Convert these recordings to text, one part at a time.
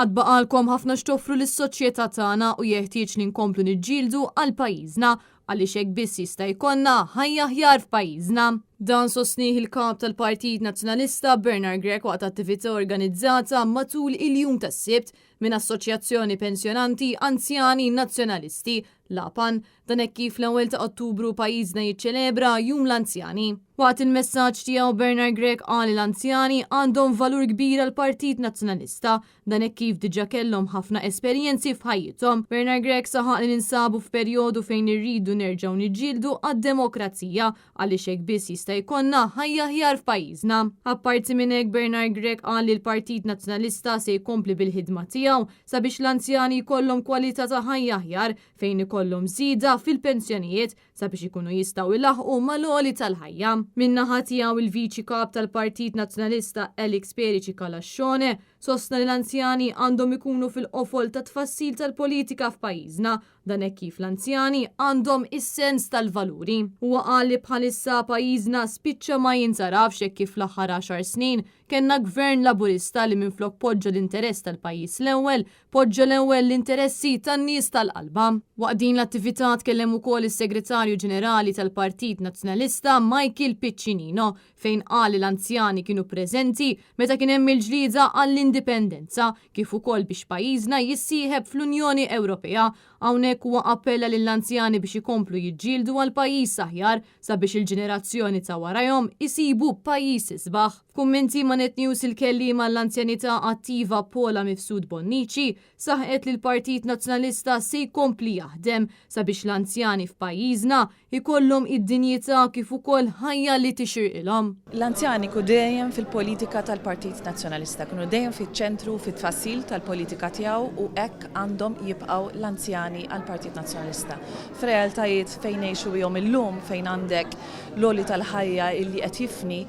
Għad baqgħalkom ħafna x'toffru lis-soċjetà tagħna u jeħtieġ li nkomplu niġġieldu għal pajjiżna għaliex hekk biss jista' jkollna ħajja aħjar f'pajjiżna. Dan sostnieh il-Kap tal-Partit Nazzjonalista Bernard Grech waqt attività organizzata matul il-jum tas-Sibt minn Assoċjazzjoni Pensjonanti Anzjani Nazzjonalisti, l-APAN, Dan hekk kif l-ewwel ta' Ottubru pajjiżna jiċċelebra Jum l-Anzjani. Waqt il-messaġġ tiegħu Bernard Grech qal li l-anzjani għandhom valur kbir għall-Partit Nazzjonalista. Dan hekk kif diġà kellhom ħafna esperjenzi f'ħajjithom. Bernard Grech saħaq li ninsabu f'perjodu fejn irridu nerġgħu niġġieldu għad-demokrazija għaliex hekk biss jista' jkollna ħajja aħjar f'pajjiżna. Apparti minn hekk Bernard Grech qal li l-Partit Nazzjonalista se jkompli bil-ħidma tiegħu sabiex l-anzjani jkollhom kwalità ta' ħajja aħjar fejn ikollhom żieda fil-pensjonijiet sabiex ikunu jistgħu jlaħħqu mal-għoli tal-ħajja. Min-naħa tiegħu il-Viċi Kap tal-Partit Nazzjonalista Alex Perici Calascione sostna li l-anzjani għandhom ikunu fil-qofol tat-tfassil tal-politika f'pajjiżna, dan hekk kif l-anzjani għandhom is-sens tal-valuri. Huwa qal li bħalissa pajjiżna spiċċa ma jintgħarafx hekk kif fl-aħħar għaxar snin kellna Gvern Laburista li minflok poġġa l-interess tal-pajjiż l-ewwel, Poġġa l-ewwel l-interessi tan-nies tal-qalba. Waqt din l-attività tkellem ukoll is-Segretarju Ġenerali tal-Partit Nazzjonalista Michael Piccinino fejn qal li l-anzjani kienu preżenti meta kien hemm il-ġlieda għall-Indipendenza kif ukoll biex pajjiżna jissieħeb fl-Unjoni Ewropea. Hawnhekk huwa appella lill-anzjani biex ikomplu jiġġieldu għal pajjiż aħjar sabiex il-ġenerazzjoni ta' warajhom isibu pajjiż isbaħ. F'kummenti ma' Net News il-kelliem għall-anzjanità attiva Paula Mifsud Bonnici saħqet li l-Partit Nazzjonalista se jkompli jaħdem sabiex l-anzjani f'pajjiżna jkollhom id-dinjità kif ukoll ħajja li tixirqilhom. L-anzjani kienu dejjem fil-politika tal-Partit Nazzjonalista, kienu dejjem fiċ-ċentru fit-tfassil tal-politika tiegħu u hekk għandhom jibqgħu l-anzjani għall-Partit Nazzjonalista. F'realtajiet fejn ngħixu bihom illum, fejn għandek l-għoli tal-ħajja illi qed jifni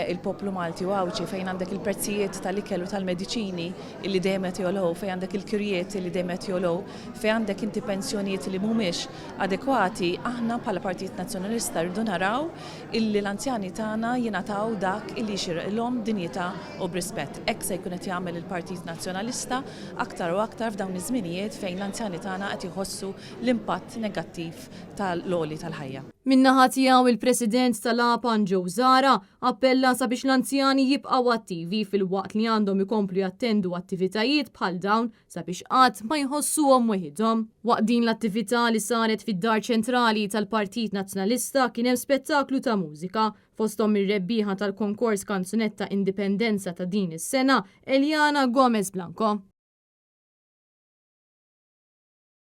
il-poplu Malti u Għawdxi, fejn għandek il-prezzijiet tal-ikel u tal-mediċini illi dejjem qed jogħlew, fejn għandek il-kirjiet illi dejjem qed jogħlew, fejn għandek inti pensjonijiet li mhumiex adekwati, aħna bħala Partit Nazzjonalista rridu naraw illi l-anzjani tagħna jingħataw dak illi jixirqilhom b'dinjità u b'rispett. Hekk se jkun qed jagħmel il-Partit Nazzjonalista aktar u aktar f'dawn iż-żminijiet fejn l-anzjani tagħna qed jħossu l-impatt negattiv tal-għoli tal-ħajja. Min-naħa tiegħu il-President tal-APAN Joe Zahra appella sabiex l-anzjani jibqgħu attivi filwaqt li għandhom ikomplu jattendu attivitajiet bħal dawn sabiex qatt ma jħossuhom weħidhom. Waqt din l-attività li saret fid-Dar Ċentrali tal-Partit Nazzjonalista kien hemm spettaklu ta' mużika fosthom mir-rebbieħa tal-konkors Kanzunetta Indipendenza ta' din is-sena, Eliana Gomez Blanco.